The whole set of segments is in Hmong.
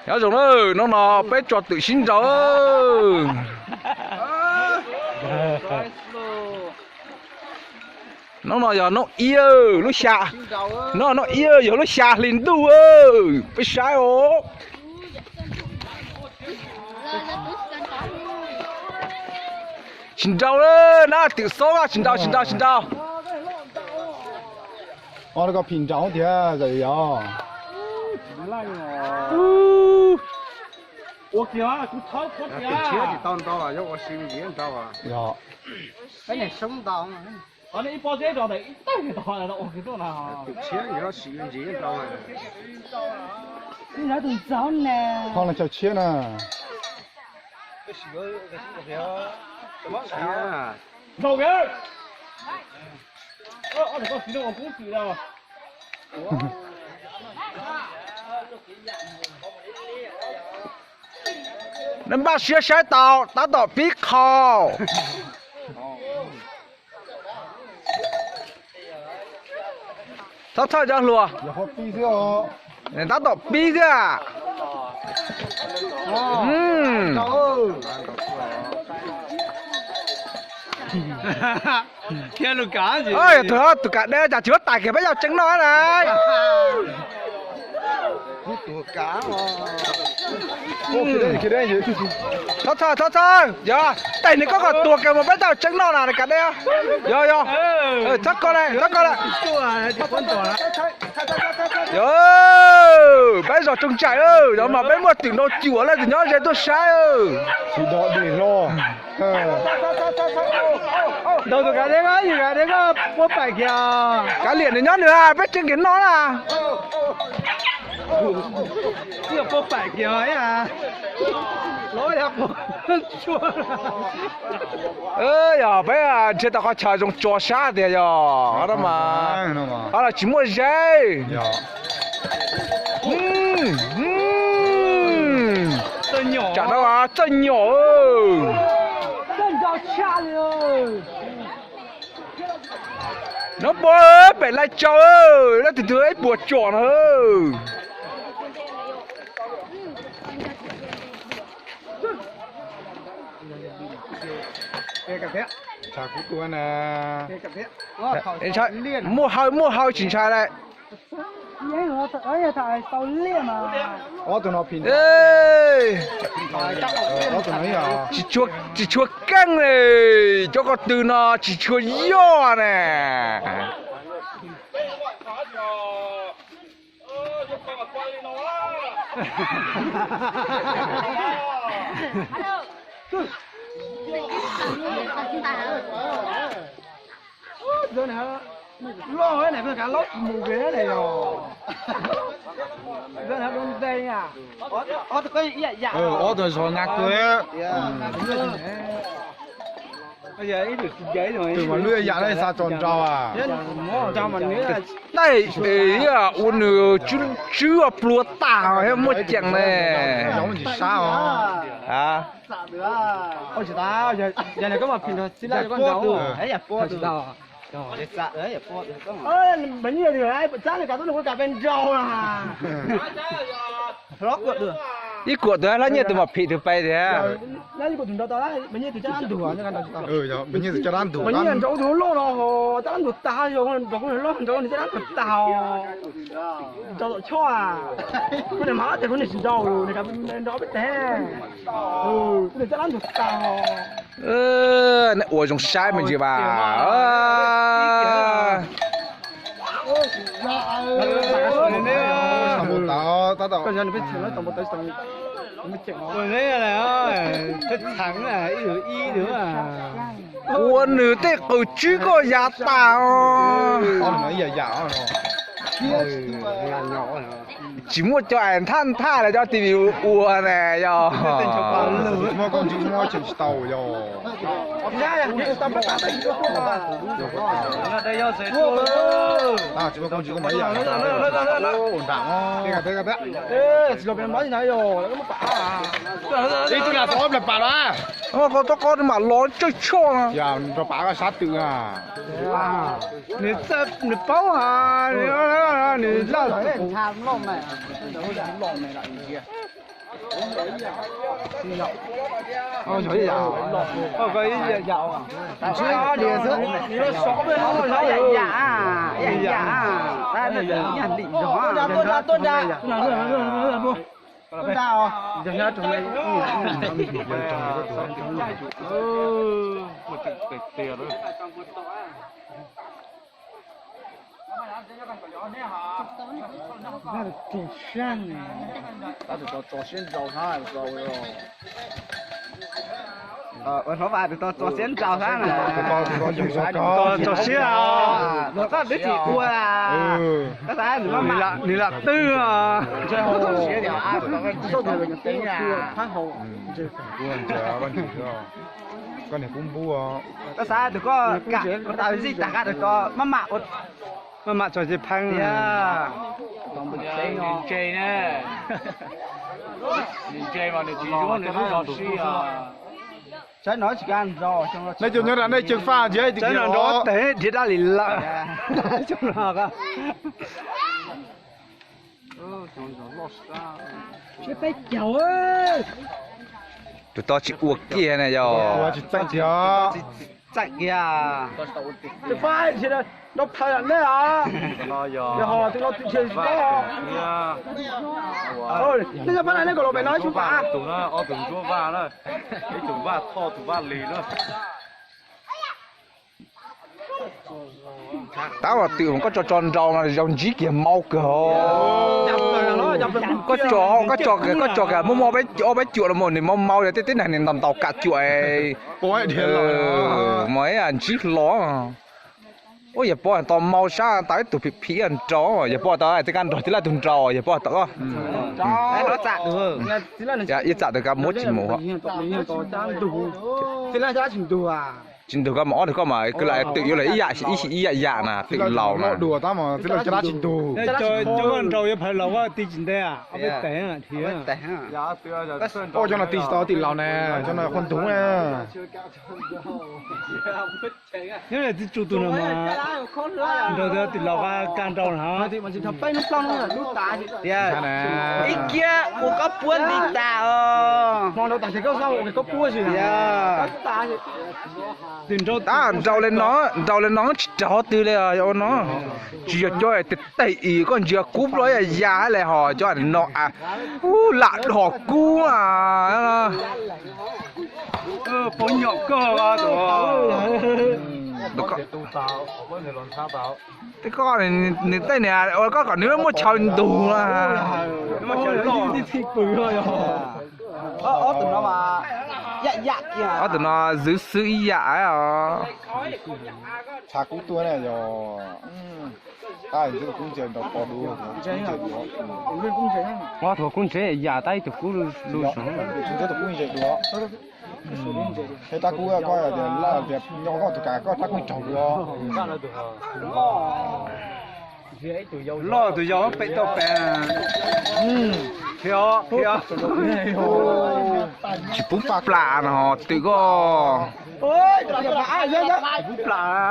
Nyob zoo na, hnub no peb tso twm sib nraus. Hnub no yog hnub ib lub xya, hnub no hnub ib yog lub xya hli ntuj, peb saib os. Tsis nraus na, twm xob tsis nraus, tsis nraus, tsis nraus. Os, koj phim nraus tiag yog. Ua kiag, kuv thawb kuv kiag. Tsis tau nrau, yog ua si ntsis nrau. Yog. Peb niag soob ntau. Qhov no ib pob zeb rau ntawm ib tag ua kiag tuaj na. Tus tshiab yog siv ntsis nrau. Ib tus ntxaug na. Qhov no chaw tshiab na. Zaum kiag. Ob tug koj siv no ua kub xwm na. Neb npaj siab saib tau, tab tom pib qho. Txhob txhawj cov hluas, tab tom pib xwb. Tus, tus kam deb cas tsis muab tais kiag peb yawg tseem noj na. Txhob txhawj, txhob txhawj, yog tais nws koj kom tuag kiag mus peb yawg tseem noj na, nws kam deb. Yog, yog, txhob koj lawm, txhob koj lawm. Yog, peb zos Tsoos Tsaim, yog mas peb muaj twm nrau cuam lawm, tus nyob ze tuaj saib. Tsis dog dig hlo. Ntaus tus kav deb, yus kav deb koj puab paim kiag. Kav liam nws nyob nws, peb tseem kiag noj na. Puab paim kiag. Yog peb nrhiav tau qhov chaw zoo tso sab tiag yog, mas qhov no tsis muaj zeb. Tsam no txawj nyom. Nov puab pem Lai Tsau, leej twg twg ib puas tsom no. Muaj hawv muaj hawv tsis ntshai lawm. Ob tug no phim, tsis tshua keej li, cov ko tw no tsis tshua yog ne. Loj ne, kav laub tsis mus kiag ne yog. Ob tug zog nyab kawg. Twm mas lub yam no xa tso nrau. Taij ua nws tswb ua plua tag thiab muaj ceem ne. Tsis sab os. Ib kuam tus hlob nyiaj tus mam phim tus pais tiag. Nrau tus loj no, caj dab ntug tag, nrau tus loj nrau nws caj dab ntug tag. Nrau tom choj, kuv niam mas tias kuv niam tsis nrau, nws nrau peb teg, kuv niam caj dab ntug tag. Ua zoo saib me ntsis mas. Ua nws tej qws tswb koj yav tas. Tsis muaj cov es nthaj nthaj los cov T V ua ne yog. Ib tug lam tau ob plas pas los. Koj tau qov mam los tsawj choj no. Nws paub, nws laj. Ua hlob Vam tus tau tso siab nrau xab na. Tso siab, koj twb tsis ua. Koj xav nws lam twb. Koj niag kub npub. Koj xav tus koj kam ua tas zij tag qab tso maj mam, maj mam tso ces pheej. Nej cov nyob rau nej ceev faj ntsia hais tias nrov teg dhia dab li lawm. Tus tod tsis ua kiag na yog. Txaim kiag. Nrau phaws lam nej os. Yog ho tus no tus nrhiav tsis paub. Nej nyob pab na nej kom los pem no ib tug vaj, tus no ob tug ntsuab vaj na, ib tug vaj thoj tus vaj lis na. Tab mas twm koj tso tso nrau no zoo ntsib kiag maub kawg. Koj tso, koj tso kiag, koj tso kiag muaj muaj ob peb cuam no mas nws maub maub, tej teb neeg nws ntaus ntaus kam cuam. Mas ntsib hlo. Ua yawg pog tau maub sab tau ib tug phim phim nrau, yawg pog tau tej kab nrog tib laj tug nrau, yawg pog tau. Ib txam tus kab muab tsis mus. Tsis ntug koj mas ob tug koj mas kwv lam twm yuav los ib yam ib yam yam na, twm laus na. Cov nrau yuav phaws laus koj ti tsis ntev, ob peb tais. Cov no ti tsis tau twm laus na, cov no qhua ntug na. Nyob li tib tsu tus no mas nrau twm laus kag nrau na. Ib kiab ua koj puab nti tas os. Tab nrau li no, nrau li no tsis raug twg li os, yog ua no. Tsis yog cov tes tes is koj ntsia kub ploj ib yam yam li hos cov no a, ub lam dhos kub a. Tej koj nws tej niag ua koj kom nws muaj chaw ntug. Ob tug no zwv xwb ib yam os. Tshav kub tuaj na yog. Tab ntxwb kub ntse nrau pov dua, kub ntse dua. Ob tug kub ntse yam tab ib tug kub lug. Ntxwb tus kub ntse dua. Thiab tab kub koj tias laj tias nyob koj tus kav koj tab kub raug dua. Loj tus yau pem tau pem. Tsis pub plam no twm koj. Koj tsis los ib plag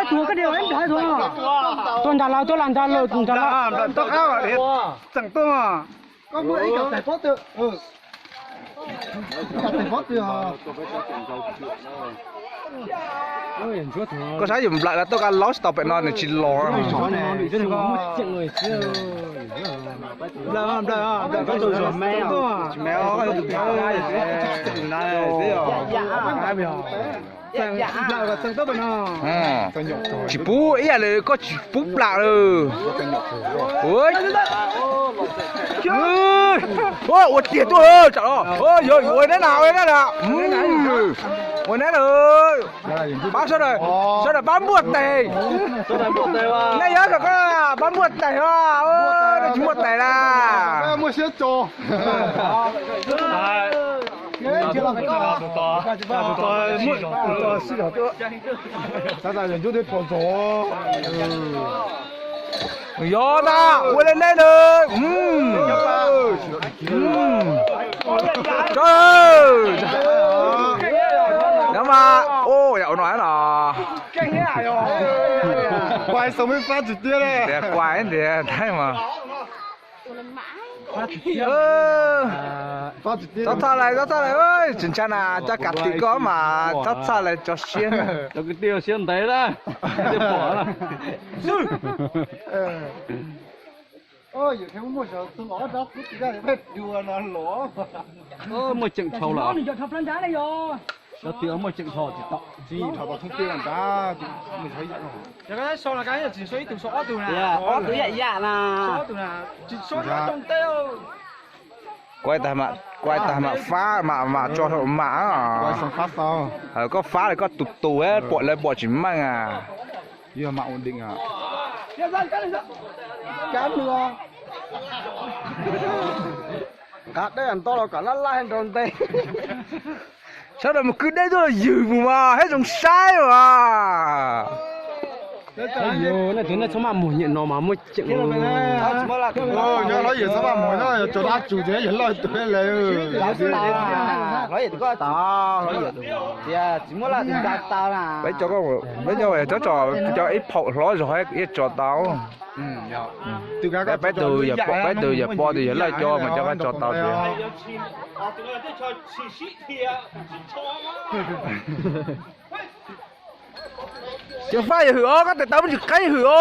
tuag, koj tsis los ib plag tuag. Tuaj nrad lawm, tuaj lam nrad lawm, nrad lawm. Txeem tuaj. Koj saib yus nplawm los tuaj ka laub tsis tau pem no nws tsis los. Tsis pub ib yam li koj tsis pub plam lawm. Ua tiag tuaj tsam los yog ua neb na, ua neb na, ua neb na. Pab sawv daws, sawv daws pab npuaj tes. Nej yog kom koj pab npuaj tes os, nej tsis muaj tes na. Yog na, ua li nej na. Nyob mas, ua no no. Kuai xoo mej fab tsis tiag le. Kuai ntiag thaij mas. Txhob txhawj lawm, txhob txhawj lawm, tsis ntshai na, cov kwv tij koj mas txhob txhawj lawm, tso siab. Cov kwv tij siab ntev na. Muaj ceem dhau lawm. Cov twg muaj ceem dhau tsis tau. Ob tug yam yam na. Kuav tag mam fab mam mam tso mam. Koj fab lawm koj tus tus pom lawv pom tsis meej a. Yog mam ua deem a. Qab dej nto los kom laj laj nrau nte. Sawv daws mus kwv dej tuaj los ywg mus mas thiaj zoo saib mas. Nej txhob maj mus, nyiam no mas muaj ceem. Hlob Yawg txhob maj mus, yog tso dab tsum tias yog loj tus lawm. Peb cov, peb nyob tso cov ib phaum hlob zog ib tso tau. Peb tus yawg pom, peb tus yawg pom tus yawg lawj cov mas cov koj tso tau tias. Cov fab yog hwm os, koj tes taw muaj tsis qeeb hwm os.